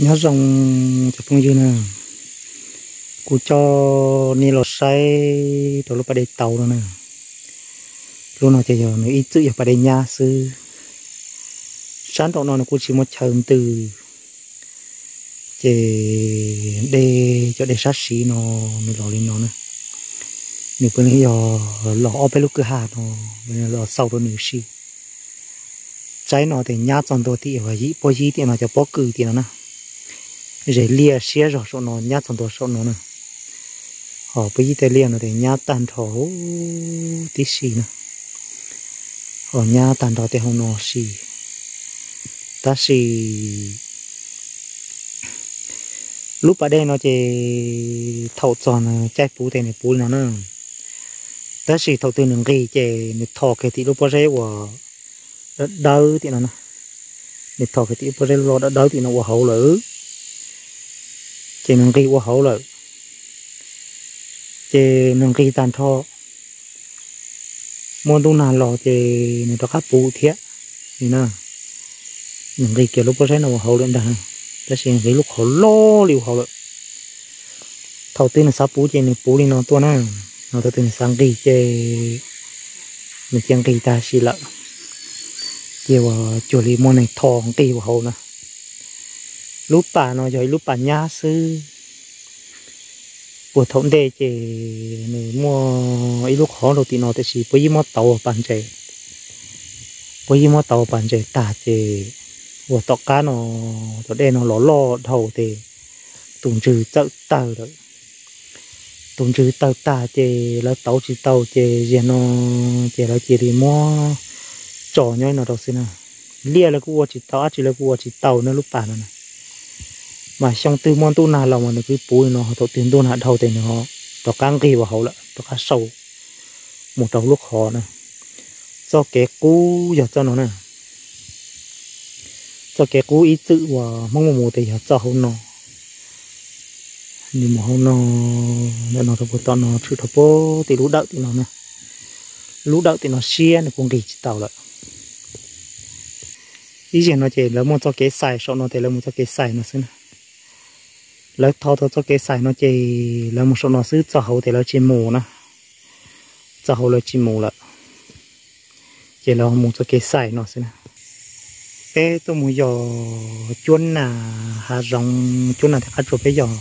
Nyob zoo cov phooj ywg na, kuv coj nej los saib rau lub pas dej tauv no na. Lub no ces yog nws ib txwm yog pas dej nyab xwb. Sab nraum no nws kuj tsis muaj chaw ntws, ces dej, cov dej sab siv no nws los li no na. Nws puav leej yog los ob peb lub kwj ha no los xaus rau nws si. Tsaib no ces nyab txog ntua tim uas yim puab yib tim no, cov pob kws tim no na. Zes liaj siab zog saum no nyab txog ntua saum no na. Ho puab yib tej liaj no ces nyab tag nrho huv tib si na. Ho nyab tag nrho tej hauv no si. Tab sis lub pas dej no ces thaum txog nws caij puv ces nws puv li no na. Tab sis thaum twg nws nqig ces nws thom kiag tim lub pob zeb uas dawb dawb tim no na. Nws thom kiag tim lub pob zeb loj dawb dawb tim no ua hauv lawm. Ces nws nqig ua hauv lawm, ces nws nqig tag nrho. Muaj ntuj nag los ces nws rov qab puv thiab li na. Nws nqig kiag lub pob zeb no ua hauv lawm ntag, tab sis nqis lub qhov loj li ua hauv lawm. Thaum twg nws xav puv ces nws puv li no tuaj na. Ho thaum twg nws xav nqig ces nws cia nqig tag si lawm, ces uas cuag li muaj neeg thom nqig ua hauv na. Lub pas no yog ib lub pas nyab xwb. Puag thaum ntej ces nws muaj ib lub qhov rau tim no, tiam sis puab yib muab tauv pas ntses, puab yib muab tauv pas ntses tag ces uas tom qab no cov dej no los loj dhau ces tus ntswg txawm tawg lawm. Tus ntswg tawg tag ces lawv tauv tsis tau ces ziag no ces lawv cia li muab tso nyob no rau xwb na. Liaj lawv kuj ua tsis tau, dab tsi lawv kuj ua tsis tau na lub pas no na. Mas xyoo twg muaj ntuj nag los mas nws kuj puv li no, thaum twg ntuj nag dhau ces nws rov qab nqig ua hauv lawm, rov qab sau mus rau lub qhov na. Txoj kev qub yog txoj no na. Txoj kev qub ib txwm uas Hmoob mus mus ces yog txoj hauv no. Nws mus hauv no, ntawm no rau puag tom no tshwm rau puag tim lub dawm tim no na. Lub dawm tim no siab nws kuj nqis tsis tau lawm. Ib zaug no ces lawv muaj txoj kev xais saum no ces lawv mus txoj kev xais no xwb na. Lawv thov tau txoj kev xais no ces lawv mus saum no xwb, txoj hauv ces lawv tsis mus na. Txoj hauv lawv tsis mus lawm, ces lawv mus txoj kev xais no xwb na. Peb tuaj mus yos cuab nas hav zoov, cuab nas tej qab tsuas peb yos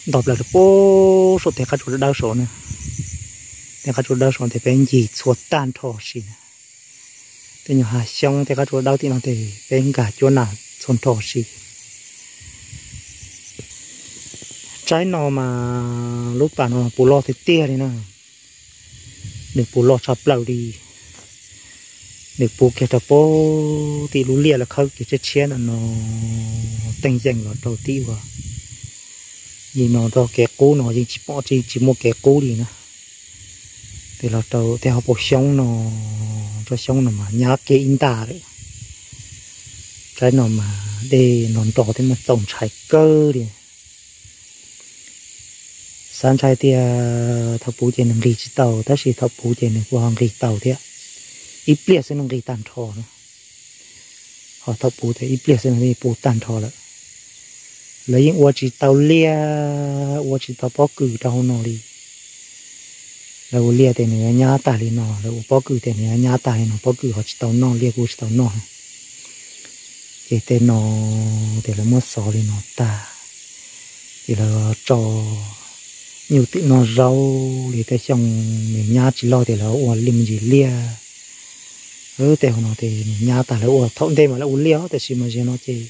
nto plaws rau puag saum tej qab tsuas dawb dawb saud na. Tej qab tsuas dawb saud ces peb ncig txhua tag nrho si na. Tej nyuag hav xyoob tej qab tsuas dawb tim no ces peb nkag cuab nas txhua nrho si. Tsaib no mas lub pas no puv loj tiag tiag li na. Nws puv loj tshaj plaws li. Nws puv kiag rau puag tim lub liaj lawv khawb kiag tshiab tshiab ntawm no, teej yeej los rau tim uas yim no rau kev qub no yeej tsis pom tsis tsis muaj kev qub li na. Ces los rau tej hauv paus xyoob no, rau xyoob no mas nyab kiag ib ntaj lawm. Tsaib no mas dej nrog nrog thiab mas txaus ntshai kawg li. Xav ntshai tias thaum puv ces nws nqis tsis tau, tab sis thaum puv ces nws kuj ho nqis tau thiab. Ib pliag xwb nws nqis tag nrho na. Ho thaum puv ces ib pliag xwb nws puv tag nrho lawm. Lawv yeej ua tsis tau liaj, ua tsis tau pob kws rau hauv no li. Lawv ua liaj ces nws nyab tag li no, lawv ua pob kws ces nws nyab tag li no, pob kws ho tsis tau noj, liaj kuj tsis tau noj. Ces tej no ces lawv muab xov li no tag, ces lawv tso nyuj twm noj zaub li. Tej xyoo nws nyab tsis loj ces lawv ua li me ntsis liaj. Tej hauv no ces nws nyab tag, lawv ua thaum ntej mas lawv ua liaj, tab sis mas zaum no ces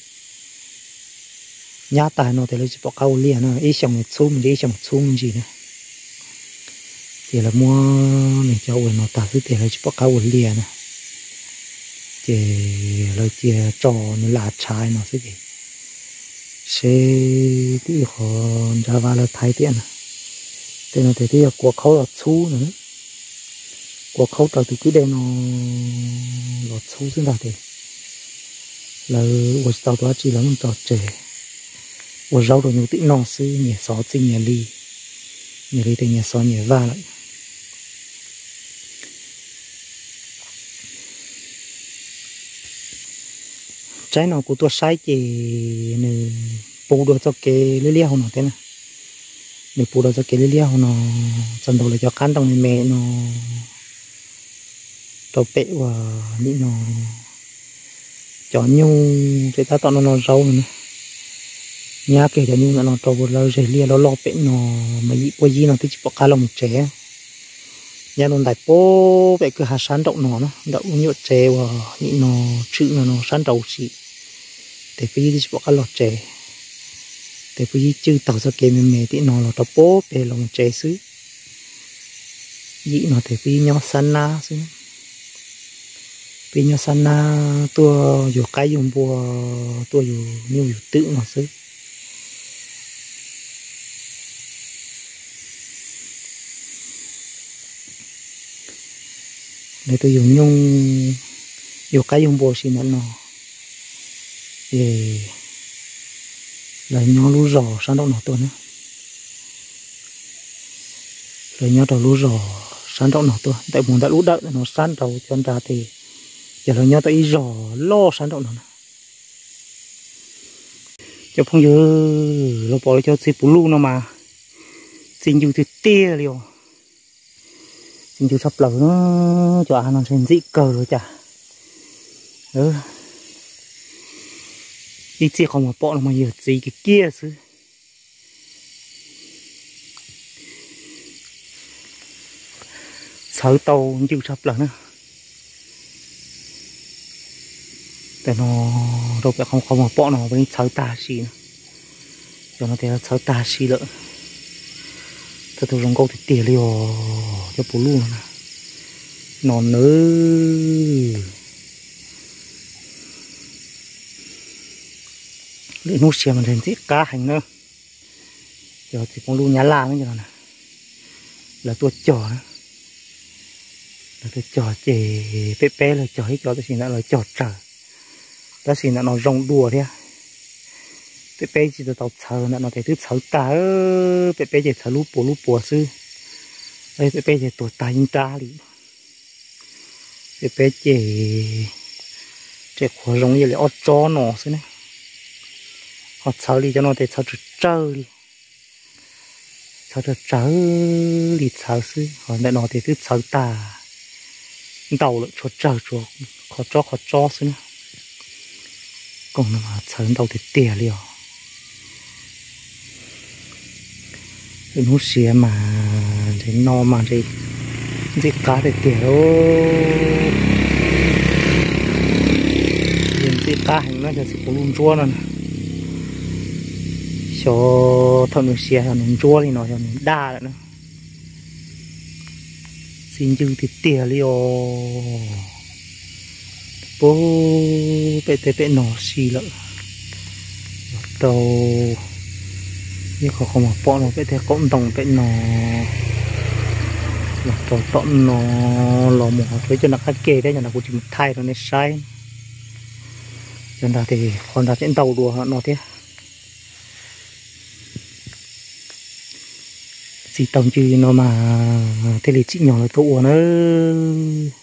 nyab tag no ces lawv tsis pom qab ua liaj na, ib xyoo nws txhub me ntsis, ib xyoo txhub me ntsis na. Ces lawv muab nws cov ua no tag xwb ces lawv tsis pom qab ua liaj na. Ces lawv cia tso nws lam tshav no xwb ces seb twb ib qho nrad vaj lawv thaiv tiam na. Tej no ces twb yog kuav khaub los txhub no, kuav khaub raws tus kwj dej no los txhub xwb ntag ces lawv ua tsis tau dab tsi, lawv muab tso tseg, ua zaub rau nyuj twm noj xwb, nyias xov txij nyias li, nyias li ces nyias xov nyias vaj lawm. Tsaib no kuv tuaj saib ces nws puv dua txoj kev liab liab hauv no thiab na. Nws puv dua txoj kev liab liab hauv no, txog ntua lawv cov qab ntoo me me no rau pem uas nim no cov nyuj tseem tab tom noj noj zaub no na. Nyab kiag cov nyuj ntawm no rau lawv zeg liaj loj loj pem no, mas yim puab yib no twb tsis pom qab los mus tsev. Nyab lub ntais puag pem kwj ha sab nraum no na, nraum lub nyuam tsev uas nim no tshwm no no sab nraud si. Ces puab yib twb tsis pom qab los tsev, ces puab yib cwj taug txoj kev me me tim no los rau puag pem los mus tsev xwb. Yim no ces puab yib nyob xab nab xwb. Puab yib nyob xab nab tuaj yug qaib yug npua, tuaj yug nyuj yug twm no xwb. Lawv tuaj yug nyuj, yug qaib yug npua si ntawm no, es lawv nyob lub zos sab nraum no tuaj na. Lawv nyob rau lub zos sab nraum no tuaj, ntawm mus ntawm lub dawm no sab nraud cov nrad ces yog lawv nyob tau ib zos loj sab nraum no na. Cov phooj ywg, los pom lawv cov txiv puv luj no mas txiv ncw tiag tiag li os. Txiv ncw tshaj plaws na, cov av no ntshe ntxim kawg li cas. Ib txij qhov muag pom no mas yog txiv kiag kiag xwb. Txhawv tau ncw tshaj plaws na. Tam no rau pem qhov muag pom no txhawv tag si na. Cov no ces txhawv tag si lawm. Txhawv tau zoo nkauj tiag tiag li os cov puv luj no na. No nawb. Lwm hnub sia mas ntshe ntxim qab heev na. Cov txiv puv luj nyab laj no, lawv tuaj cog na. Lawv tuaj cog ces peb peb los cog ib co tab sis ntawm lawv cog tsawg, tab sis ntawm no zoo dua thiab. Peb peb tsis tau txhawv, ntawm no ces twb txhawv tag. Peb peb ces txhawv lub puas lub puas xwb. Peb peb ces tuag tag ib nrab li. Peb peb ces tseem qhuav zoo ib yam li ob tsob no xwb ne. Ho txhawv li cov no ces txhawv tsawg tsawg li. Txhawv tsawg tsawg li txhawv xwb, ho ntawm no ces twb txhawv tag ntau lawm, tshuav tsawg tshuav qhov tsob qhov tsob xwb na. Koom no txhawv ntau tiag tiag li os. Lwm hnub sia mas ntshe no mas ntshe ntxim qab tiag tiag lauj. Ntshe ntxim qab heev na cov txiv puv luj ntsuab no na. Xyov thaum nws sia xyov nws ntsuab li no xyov nws daj lawm na. Txiv ncw tiag tiag li os. Puag pem tej pem no si lawm. Los rau ib qho qhov muag pom no pem tej qaum ntoo pem no. Los rau tom no, los mus ho rau ib co nram qab ke thiab, cov nrad kuv tsis mus thaij rau nej saib. Cov nrad ces qhov nrad tseem ntau dua no thiab. Txiv taug ncw no mas thiaj li tsim nyog lawv tuaj ua nawb.